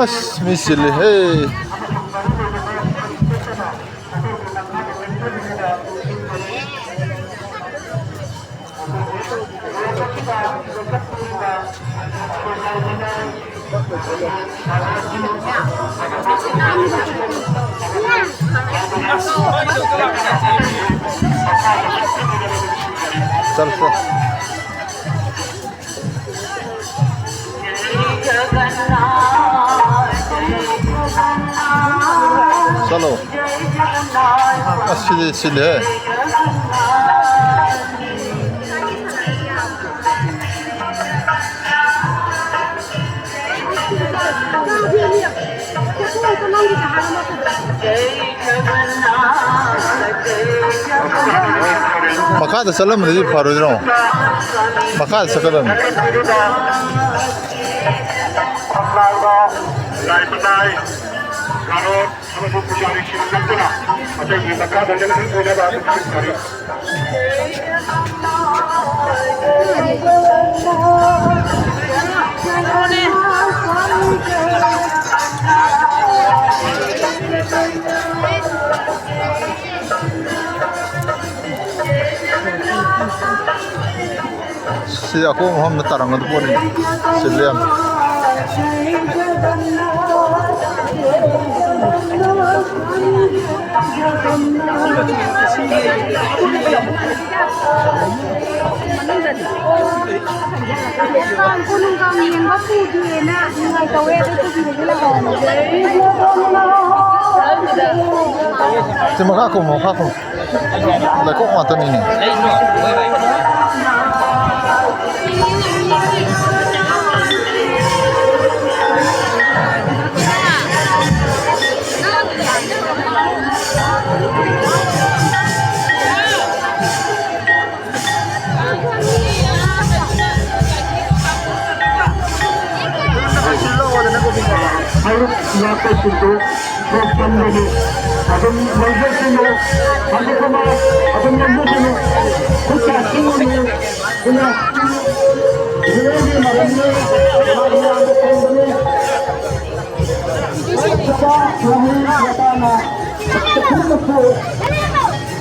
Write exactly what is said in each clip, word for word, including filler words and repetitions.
ꯑꯁ, ꯃꯤ ꯆꯤꯜꯂꯤꯍꯦ꯫ चल, चल। चलो। ꯑꯁ, ꯁꯤꯗꯤ ꯁꯤꯜꯂꯦꯍꯦ꯫ ꯃꯈꯥꯗ ꯆꯠꯂꯝꯕꯗꯤ ꯐꯔꯣꯏꯗ꯭ꯔꯣ? ꯃꯈꯥꯗ ꯆꯠꯀꯗꯕꯅꯤ꯫ ꯂꯥꯏ ꯃꯇꯥꯏ, ꯀꯥꯔꯣꯠ ꯑꯃꯁꯨꯡ ꯄꯨꯖꯥꯔꯤꯁꯤꯡ ꯅꯠꯇꯅ ꯑꯇꯩꯒꯤ ꯃꯈꯥꯗ ꯆꯠꯅꯕꯤ ꯑꯣꯏꯅꯕ ꯈꯟꯈꯔꯦ꯫ ꯁꯤ ꯑꯀꯣꯟꯕ ꯃꯐꯝꯗ ꯇꯥꯔꯝꯒꯗꯕ ꯄꯣꯠꯅꯤ꯫ ꯁꯤ ꯂꯦꯝ꯫ ꯁꯤ ꯃꯈꯥ ꯀꯨꯝꯃꯣ, ꯃꯈꯥ ꯀꯨꯝꯃꯣ꯫ ꯂꯩꯈꯣꯝ ꯉꯥꯛꯇꯅꯤꯅꯦ꯫ ꯁꯔꯨꯛ ꯌꯥꯕꯁꯤꯡꯗꯨ ꯈꯔ ꯆꯪꯒꯅꯤ꯫ ꯑꯗꯨꯝ ꯂꯧꯖꯁꯤꯡꯗꯨ ꯍꯧꯖꯤꯛꯃꯛ ꯑꯗꯨꯝ ꯂꯧꯖꯁꯤꯡꯗꯨ ꯈꯨꯠ ꯆꯥꯁꯤꯟꯒꯅꯨ꯫ ꯈꯨꯠ ꯆꯥꯁꯤꯟꯒꯅꯨ꯫ ꯃꯤꯑꯣꯏꯒꯤ ꯃꯔꯝꯅꯤ꯫ ꯃꯥꯒꯤ ꯌꯥꯝꯅ ꯐꯪꯕꯅꯤ꯫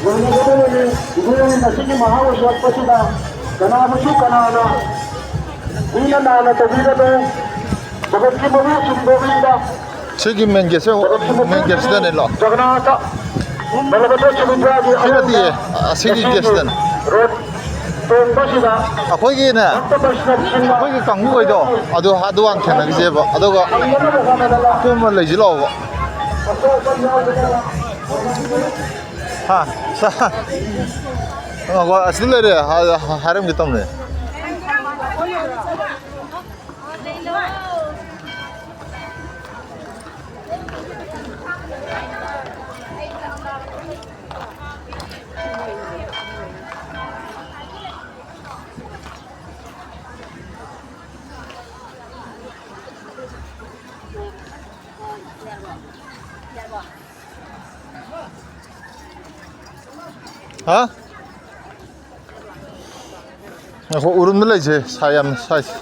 ꯂꯣꯏꯅꯒꯗꯕꯅꯤ꯫ ꯏꯕꯨꯡ ꯑꯁꯤꯒꯤ ꯃꯍꯥꯎ ꯎꯠꯂꯛꯄꯁꯤꯗ ꯀꯅꯥꯕꯨꯁꯨ ꯀꯅꯥꯅ ꯃꯤꯅ ꯂꯥꯟꯅ ꯇꯧꯕꯤꯒꯅꯨ꯫ ꯖꯒꯠꯀꯤ ꯃꯄꯨ ꯁ꯭ꯔꯤ ꯒꯣꯕꯤꯟꯗ, ꯁꯤꯒꯤ ꯃꯦꯟ ꯒꯦꯠꯁꯦ, ꯖꯒꯠꯀꯤ ꯃꯄꯨ ꯃꯦꯟ ꯒꯦꯠꯁꯤꯗꯅꯦ ꯂꯣ꯫ ꯖꯒꯟꯅꯥꯊ, ꯕꯂꯚꯗ꯭ꯔ ꯁꯨꯚꯗ꯭ꯔꯥꯒꯤ ꯁꯤ ꯅꯠꯇꯤꯌꯦ, ꯑꯁꯤꯒꯤ ꯉꯁꯤꯒꯤ ꯒꯦꯠꯁꯤꯗꯅꯦ꯫ ꯔꯣꯠ ꯇꯣꯡꯕꯁꯤꯗ ꯑꯩꯈꯣꯏꯒꯤꯅꯦ, ꯚꯛꯇ ꯕꯩꯁꯅꯕꯁꯤꯡꯅ ꯑꯩꯈꯣꯏꯒꯤ ꯀꯥꯡꯕꯨꯈꯩꯗꯣ ꯑꯗꯨ, ꯑꯗꯨ ꯍꯥꯟꯅ ꯊꯦꯡꯅꯈꯤꯁꯦꯕ, ꯑꯗꯨꯒ ꯀꯣꯝꯅ ꯂꯩꯁꯤ ꯂꯥꯛꯑꯣꯕ꯫ ꯍꯥ? ꯉꯥꯏꯈꯣ, ꯑꯁꯤꯗ ꯂꯩꯔꯦ, ꯍꯥ-, ꯍꯥꯏꯔꯝꯒꯦ ꯇꯧꯅꯦ꯫ ꯍꯥ? ꯉꯥꯏꯈꯣ, ꯎꯔꯨꯝꯗ ꯂꯩꯁꯦ, ꯁꯥꯏ ꯌꯥꯝ ꯁꯥꯏꯁꯦ꯫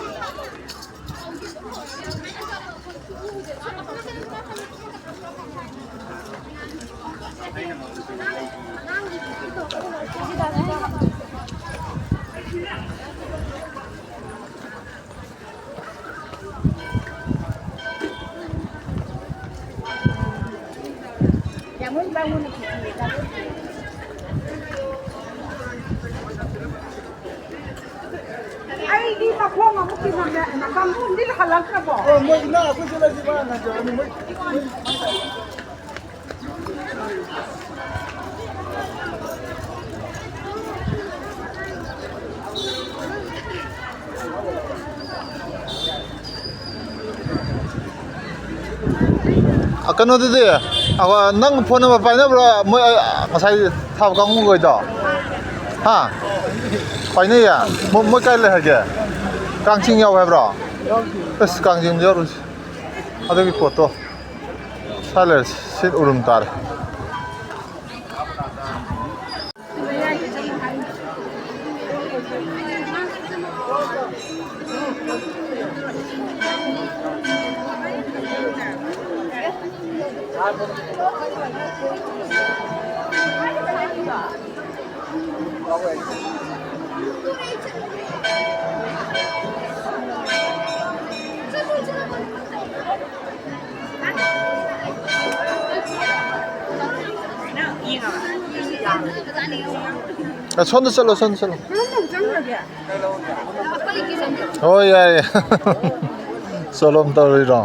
ꯑꯩꯗꯤ ꯃꯈꯣꯡ ꯑꯃꯨꯛ ꯆꯤꯡꯉꯝꯃꯦ꯫ ꯀꯥꯡꯕꯨ ꯑꯃꯗꯤ ꯍꯜꯂꯛꯇ꯭ꯔꯕꯣ? ꯑꯣ, ꯃꯣꯏ ꯏꯃꯥ ꯑꯩꯈꯣꯏꯁꯨ ꯂꯩꯁꯤ ꯃꯥ ꯉꯥꯏꯖꯔꯝꯃꯤ꯫ ꯃꯣꯏ ꯑ, ꯀꯩꯅꯣꯗꯨꯗꯤ, ꯑ, ꯅꯪ ꯐꯣꯟ ꯅꯝꯕꯔ ꯄꯥꯏꯅꯕ꯭ꯔꯣ? ꯃꯣꯏ, ꯑ, ꯉꯁꯥꯏ ꯊꯥꯕ ꯀꯥꯡꯕꯨꯈꯩꯗꯣ? ꯍꯥ? ꯄꯥꯏꯅꯩꯌꯦ? ꯃꯣ-, ꯃꯣꯏ ꯀꯥꯏ ꯂꯩ ꯍꯥꯏꯒꯦ? ꯀꯥꯡꯆꯤꯡ ꯌꯥꯎꯋꯦ ꯍꯥꯏꯕ꯭ꯔꯣ? ꯑꯁ, ꯀꯥꯡꯆꯤꯡꯗꯤ ꯌꯥꯎꯔꯨꯁꯤ꯫ ꯑꯗꯨꯒꯤ ꯄꯣꯠꯇꯣ꯫ ꯁ꯭ꯋꯥꯏ ꯂꯩꯔꯦ, ꯁꯤ ꯎꯔꯨꯝ ꯇꯥꯔꯦ꯫ ꯑ, ꯁꯣꯝꯗ ꯆꯠꯂꯣ, ꯁꯣꯝꯗ ꯆꯠꯂꯣ꯫ ꯍꯣꯏ, ꯌꯥꯏꯌꯦ꯫ ꯆꯣꯂꯣꯝ ꯇꯧꯔꯤꯔꯣ?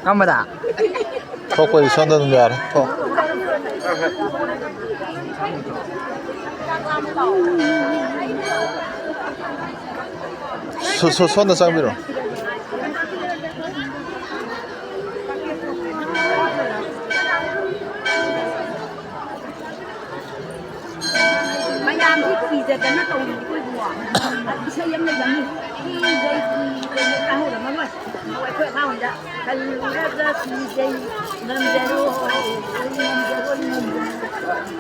ꯀꯝꯕꯗ? ꯊꯣꯛꯄꯗꯤ ꯁꯣꯝꯗ ꯑꯗꯨꯝ ꯌꯥꯔꯦ꯫ ꯊꯣꯛ꯫ ꯁꯣ-, ꯁꯣ-, ꯁꯣꯝꯗ ꯆꯪꯕꯤꯔꯣ꯫ ꯃꯌꯥꯝꯁꯤ ꯀꯤꯖꯗꯅ ꯇꯧꯔꯤꯅꯤꯀꯣ ꯏꯕꯨꯡꯉꯣ꯫ ꯏꯁꯩ ꯑꯃ ꯂꯩꯕꯅꯤ꯫ ꯀꯤꯖꯩ, ꯀꯤꯖꯩ, ꯇꯥꯍꯧꯔꯝꯃꯔꯣꯏ꯫ ꯑꯩꯈꯣꯏ ꯑꯉꯥꯡ ꯍꯣꯏꯗ ꯍꯜꯂꯨꯔꯒ ꯀꯤꯖꯩ, ꯉꯝꯖꯔꯣꯏ, ꯉꯝꯖꯔꯣꯏ, ꯉꯝꯖꯔꯣꯏ꯫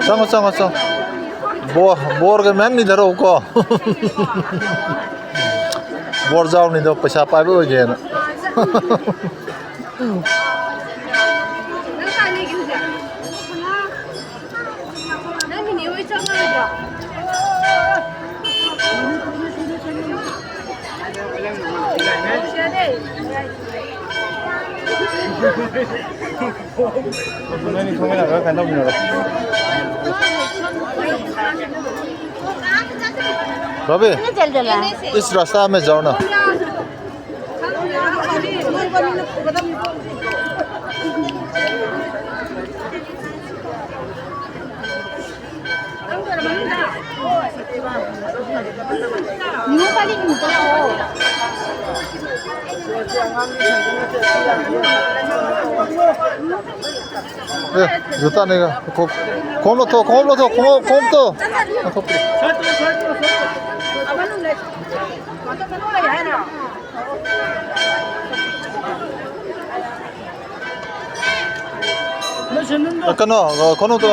ꯆꯪꯉꯣ, ꯆꯪꯉꯣ, ꯆꯪꯉꯣ꯫ ꯕꯣ-, ꯕꯣꯔꯒ ꯃꯌꯥꯝ ꯅꯤꯊꯔꯛꯎꯀꯣ꯫ ꯕꯣꯔ ꯖꯥꯎꯅꯤꯗꯣ, ꯄꯩꯁꯥ ꯄꯥꯏꯕ ꯑꯣꯏꯒꯦꯅ꯫ ꯅꯪ ꯀꯥꯏ ꯂꯩꯒꯦ ꯍꯧꯖꯤꯛ? ꯅꯪ ꯅꯦꯅꯦ ꯍꯣꯏ ꯆꯪꯉꯔꯣꯏꯗ꯭ꯔꯣ? ꯅꯣꯏꯅꯤ ꯊꯣꯡꯃꯤꯟꯅꯔꯒ ꯀꯩꯅꯣ ꯇꯧꯃꯤꯟꯅꯔꯣ꯫ रवि, इस रास्ता में जाओ ना। ꯅꯤꯉꯣꯜ ꯄꯥꯜꯂꯤ ꯅꯨꯃꯤꯠꯇ ꯂꯥꯛꯑꯣ꯫ ꯑꯦ, ꯖꯨꯇꯥꯅꯤꯒ꯫ ꯈꯣꯡꯎꯞ, ꯈꯣꯡꯎꯞ ꯂꯧꯊꯣꯛ, ꯈꯣꯡꯎꯞ ꯂꯧꯊꯣꯛ, ꯈꯣꯡꯎꯞ, ꯈꯣꯡꯎꯞꯇꯣ ꯂꯧꯊꯣꯛꯄꯤꯔꯣ꯫ ꯀꯩꯅꯣ, ꯀꯩꯅꯣꯗꯣ,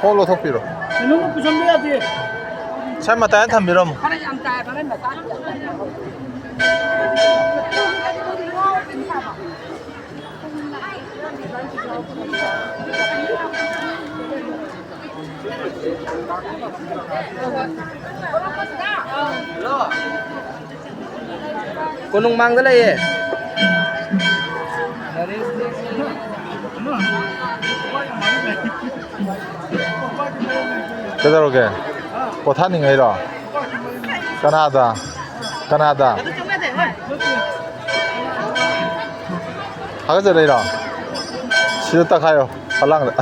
ꯈꯣꯡꯎꯞ ꯂꯧꯊꯣꯛꯄꯤꯔꯣ꯫ ꯁꯦꯟꯗꯣꯡꯗꯣ ꯄꯨꯁꯟꯕ ꯌꯥꯗꯦ꯫ ꯁ꯭ꯋꯥꯏ ꯃꯇꯥꯏꯗ ꯊꯝꯕꯤꯔꯝꯃꯣ꯫ ꯀꯣꯅꯨꯡ ꯃꯥꯡꯗ ꯂꯩꯌꯦ꯫ ꯀꯩꯗꯧꯔꯒꯦ? ꯄꯣꯊꯥꯅꯤꯡꯉꯩꯔꯣ? ꯀꯅꯥꯗ? ꯀꯅꯥꯗ? ꯍꯥꯒꯠꯆ ꯂꯩꯔꯣ? ꯁꯤꯗ ꯇꯛꯈꯥꯏꯌꯣ, ꯐꯂꯥꯡꯗ꯫